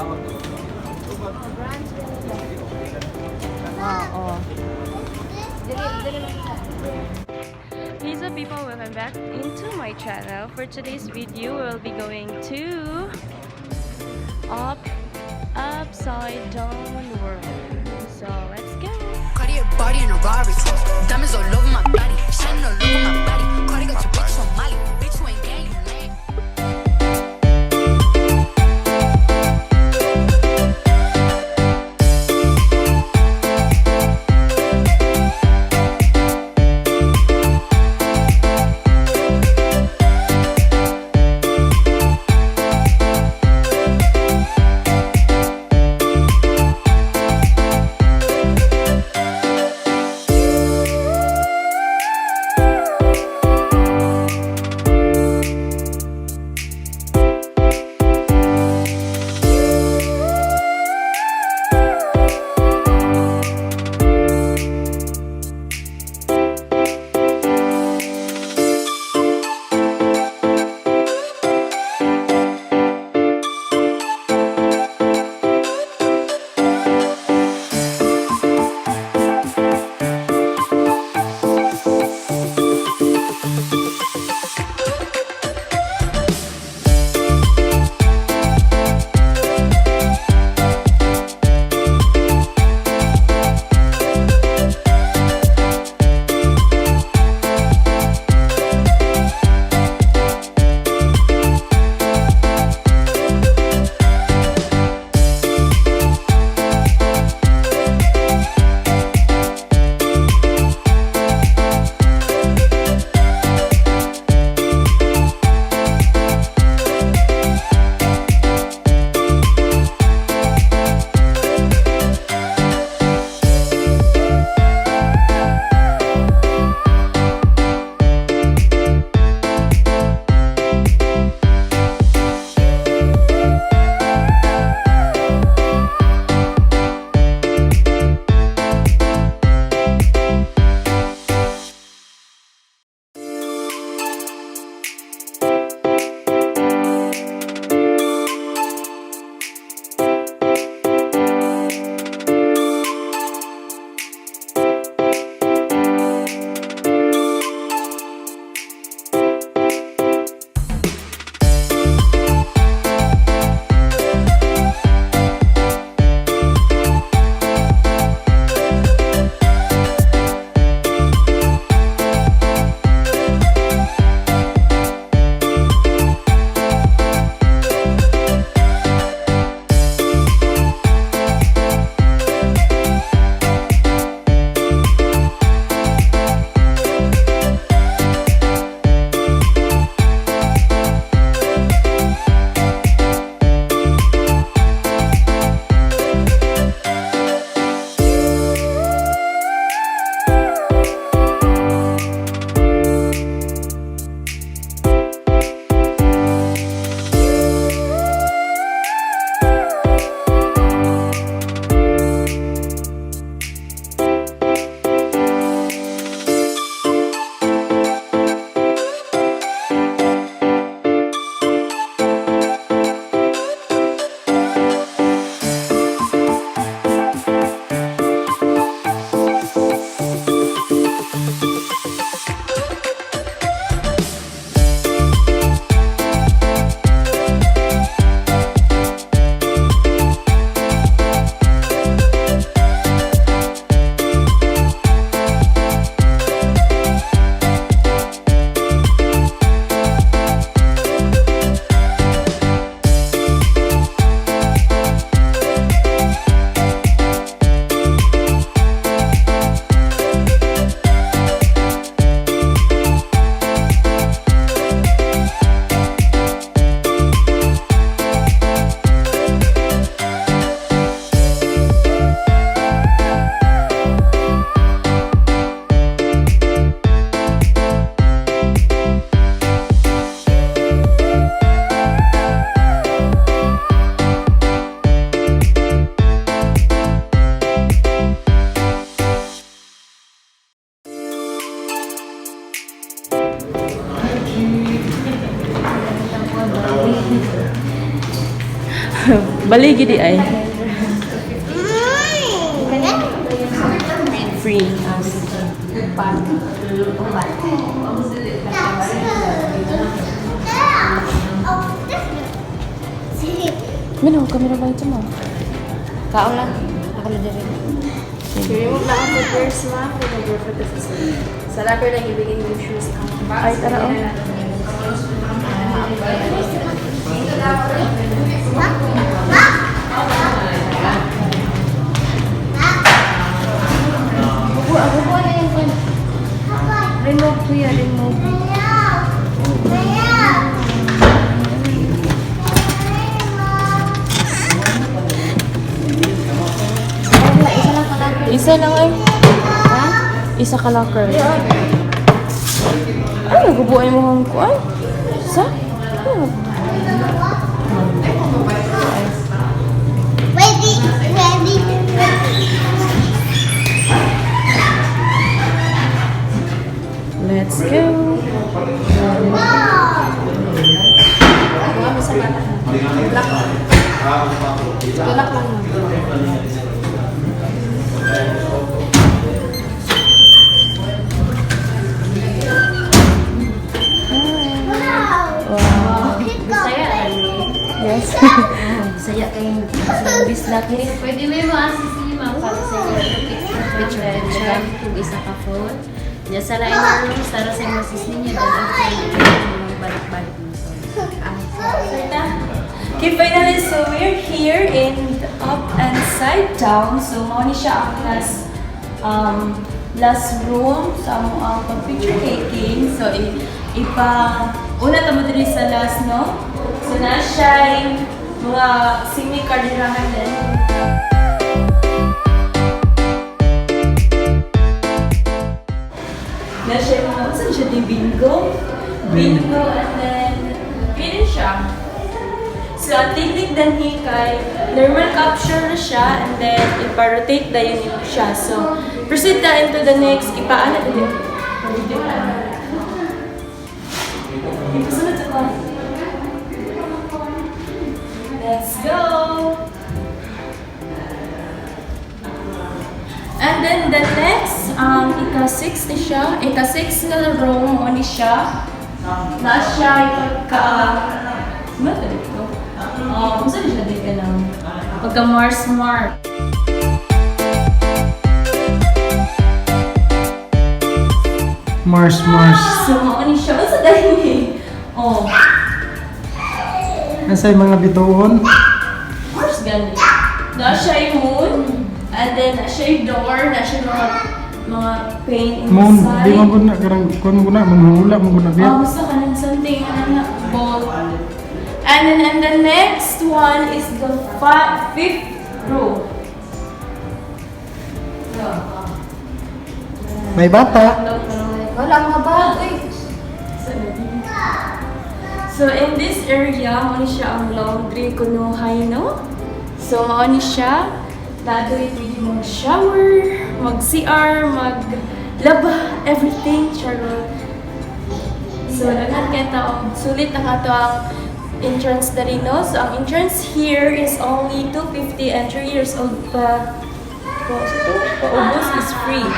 Oo. Hey so people, welcome back into my channel. For today's video, we will be going to Upside Down World. So let's go! Cartier body in a Rari. Diamonds all over my body. Shining all over my body. Cardi got your bitch on Molly. Bitch, you ain't gang, you lame. Baligi di ay. Free. Upat. Upat. Mino, kamera ba ito mo? Kaon lang. Ako na diri. Remove lang ako first, ma. Kung nag-refer ka sa sunod. Sa locker lang ibigay yung shoes. Ay, tara oh. Buo na yung phone. Remove, kuya, remove. Isa lang ka locker. Isa lang ay. Ha? Isa ka locker. Ay, nagubuay mo ang kuan. Sa? Ano? Ready, ready, ready. Let's go. Ano sa bata? Lock. Lock lang, ma'am. Wow. Yes. Saya kay Bislak ni. Pwede may ma-assist niyo, ma'am, para sa inyo picture picture picture kung isa ka phone. Diyan sa line room, para sa inyo assist ninyo then after balik-balik mo. Okay, finally, so we're here in the up and side down. So, mao ni siya ang last room sa amo ang pag-picture taking. So, ipa una ta mo diri sa last, no? So, na siya yung mga semi-kardirahan din. Na siya yung mga, saan siya di bingo? Bingo, and then, pili siya. So, ang technique din hi kay normal capture na siya and then ipa-rotate dayon nimo siya. So, proceed na into the next. Ipaano din. Ipasunod sa pa. Let's go! And then the next, ika-6 ni siya. Ika-6 nga room mo ni siya. Na siya pagka... Ano ito dito? Saan siya dito ng pagka Mars Mark. Mars, Mars. So, mao ni siya. Ano sa dahil? Oh, Nasa yung mga bituon? Mars gani. Na siya yung moon. And then, na siya yung door. Na siya yung mga paint inside. Moon, di man gud na karang kuan mo na manghula mo gud na biya. Oh, gusto ka ng something, ano na, ball. And then, and the next one is the fifth row. May bata. Wala mga bag eh. So, in this area, mao ni siya ang laundry kunuhay, no? So, mao ni siya. Nadoy pwede mag-shower, mag-CR, mag-laba, everything, charot. So, daghan kay taong sulit na kato ang entrance diri, no? So, ang entrance here is only 250 and 3 years old pa. Po, so, to, paubos is free.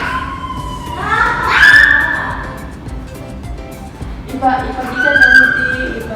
Ipa, ipakita na mo di, ipa.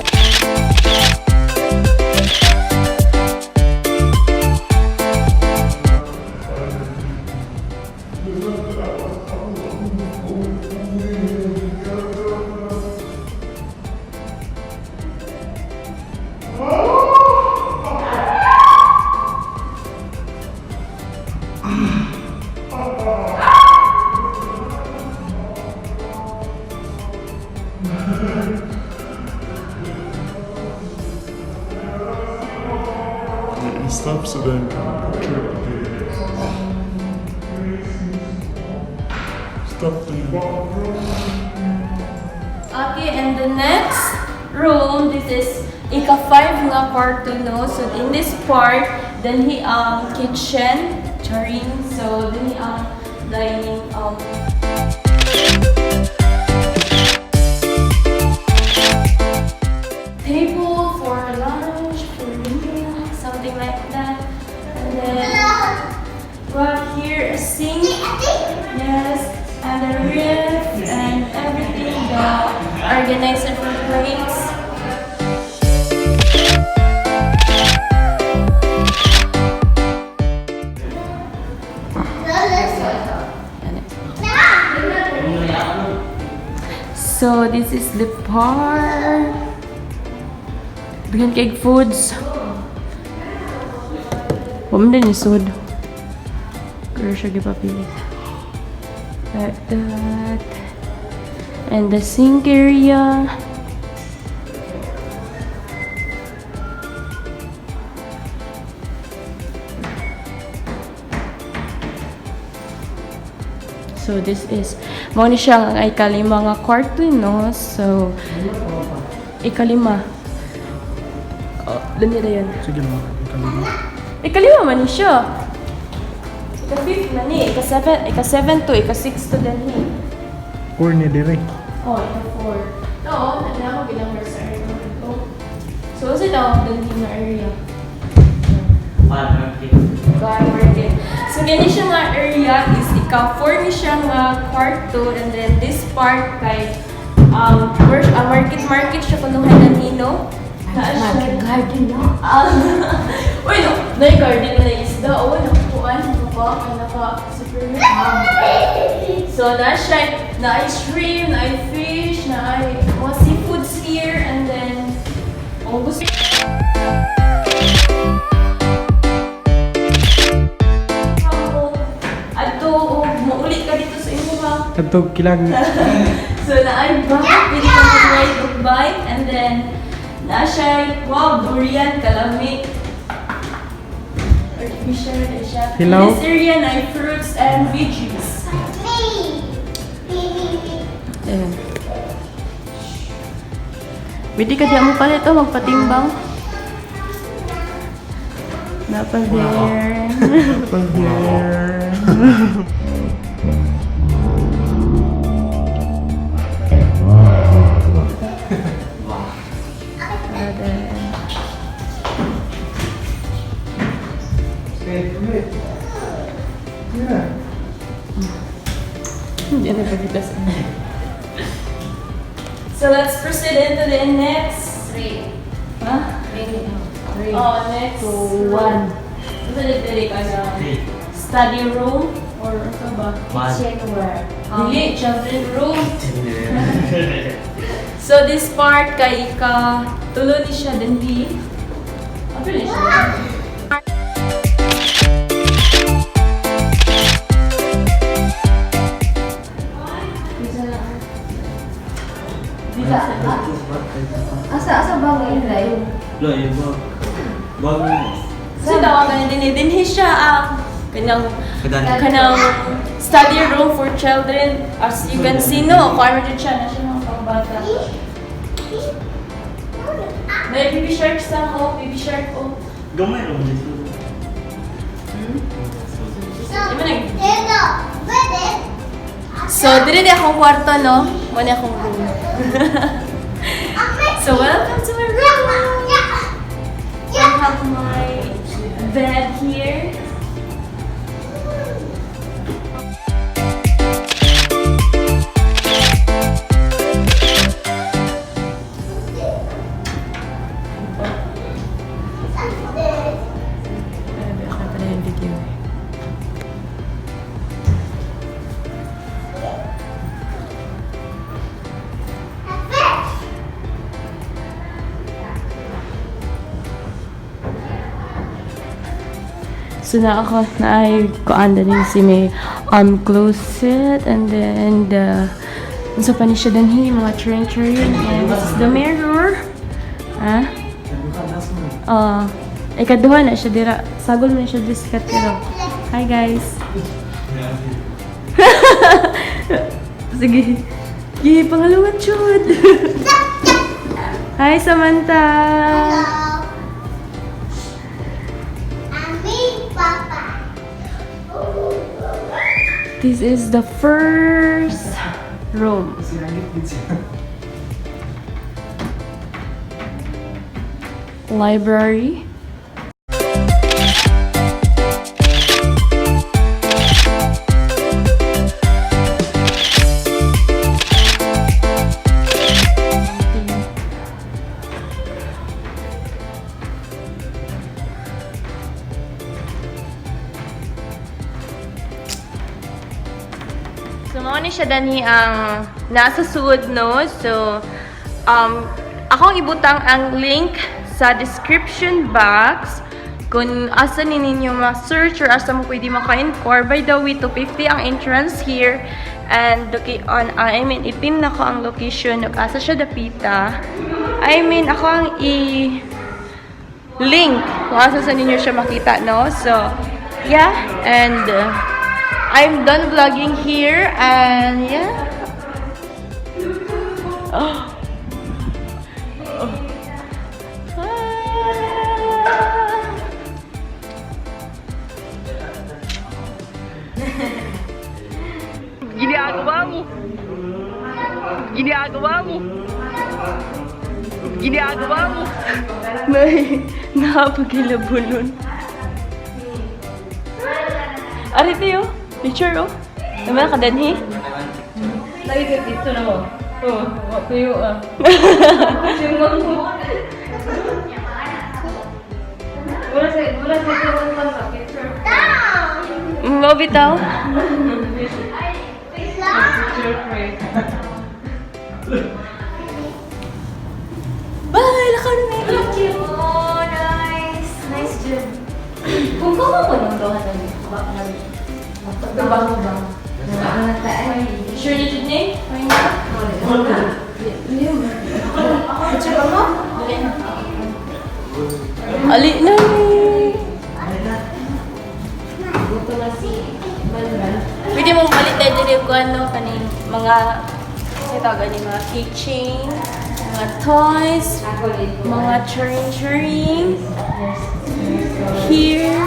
Stop so then trip Stop the Okay, and the next room, this is ika-5 nga kwarto, no? So, in this part, then he ang kitchen, charing. So, then he ang dining table for lunch, for meal, something. organizer for plates. So, this is the park. Bigyan kay foods. Huwag din isod. Pero siya gipapilit. Like that. And the sink area. So this is mao ni siya ang ikalima nga kwarto, no? So ikalima. Oh, dali na yun. Sige mo, ikalima. Ikalima man ni siya. Ika-fifth na ni, ika-seven, ika-seven to, ika-six to din ni. Or ni dire. Oh, ika-four. No, na ako bilang sa area ko. So, sa tawag din nga area? Car market. So, ganyan siya nga area is ika-4 ni siya nga kwarto, and then this part kay where, market market siya kunuhan na nino. Naa siya. Garden no? Ah, uy, no, na garden na isda. Oh, nakukuan, naka, naka, super. So, na siya, na shrimp, na fish, na mga seafoods here, and then, oh, gusto Adto, oh, mauli ka dito sa imo ha. Kadto kilang So, naay bike, pwede ka mag-ride og bike, and then, naa siya, wow, durian, kalami. Artificial na siya. Hello? This area na fruits and veggies. Ayan. Pwede ka diyan mo pala ito, magpatimbang. Napa there. there. Yeah. Hindi na pagkita sa So let's proceed into the next. Three. Huh? Three. Three. Oh, next. Two, one. Ito dito ka na study room or ano ba? Kitchenware. Dili, children room. So this part kay ika tulo ni siya dindi. Ano ni siya? Asa, asa ba ngayon layo? So tawagan ni dinhi dinhi siya ang kanang kanang study room for children. As you can see, no, kuan jud siya na siya mga pangbata. May baby shark sa mo, baby shark oh. Gamay ra mo dito. Di ba So, dili di akong kwarto, no? Mo ni akong room. So, welcome to my room! I have my bed here. Grabe, ako pala yung video eh. So na ako na ay kuan din si may closet, and then the unsa pa ni siya dinhi mga train and this is the mirror. Ah? Oh, ikaduha na siya dira. Sagol man siya diri sa katiro. Hi guys. Sige. Ye, pangalawang chud. Hi Samantha. This is the first room. Library. ni siya dani ang nasa sud, no? So, akong ibutang ang link sa description box kung asa ni ninyo ma-search or asa mo pwede maka-inquire. By the way, 250 ang entrance here. And on, I mean, ipin na ko ang location ug asa siya dapita. I mean, ako ang i-link kung asa sa ninyo siya makita, no? So, yeah. And I'm done vlogging here. And yeah. Oh. Oh. Ah. Ginagawa mo. Ginagawa mo. Ginagawa mo. May napagilabulon. Ari tayo. Picture oh. Naman ka danhi. Lagi ka dito na mo. Oh, tuyo ah. Wala sa tulong sa picture. Mo bitaw. Picture frame. Bye! Lakaw na may. Thank you. Oh, nice. Nice job. Kung ko mo nung dohan na ba? Sure na jud ni? Picture mo? Ali na ni. Pwede mong palit tayo diri ko ano kaning mga sa tawag ani mga keychain, mga toys, mga charing-charing here.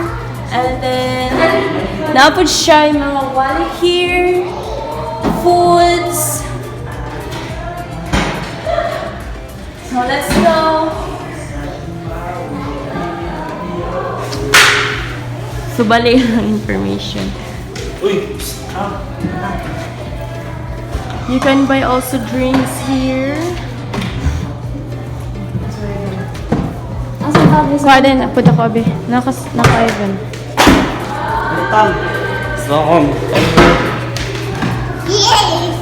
And then napod siya yung mga wallet here, foods. So let's go. So bali ang information. Uy! Psst! Ah! You can buy also drinks here. Kuha din, punta ko abe. Nakas, naka-even. Sokom! Yes!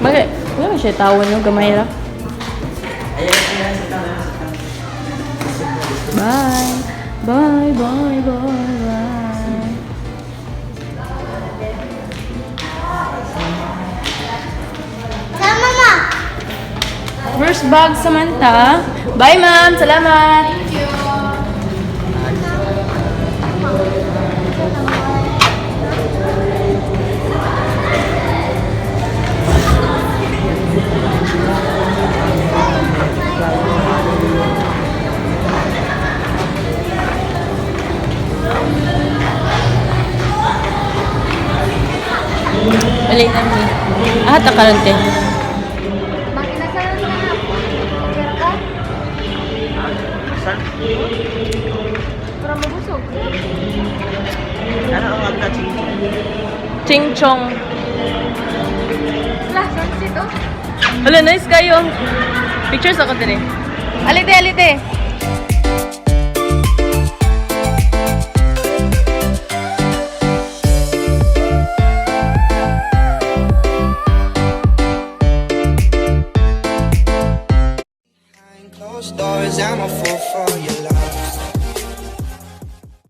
Bakit? Wala ba siya tawon no? Gamay ra. Bye! Bye, bye, bye, bye. Sama ma! First bag, Samantha. Bye, ma'am. Salamat. Thank you. Balik na mi. Ah, takaron te. Makinasalan na. Okay ka? Saan? Para mabusog. Ano ang agta ching? Ching chong. Wala, sunset oh. Hala, nice kayo. Pictures ako din eh. Alite, alite. Closed doors, I'm a fool for your love.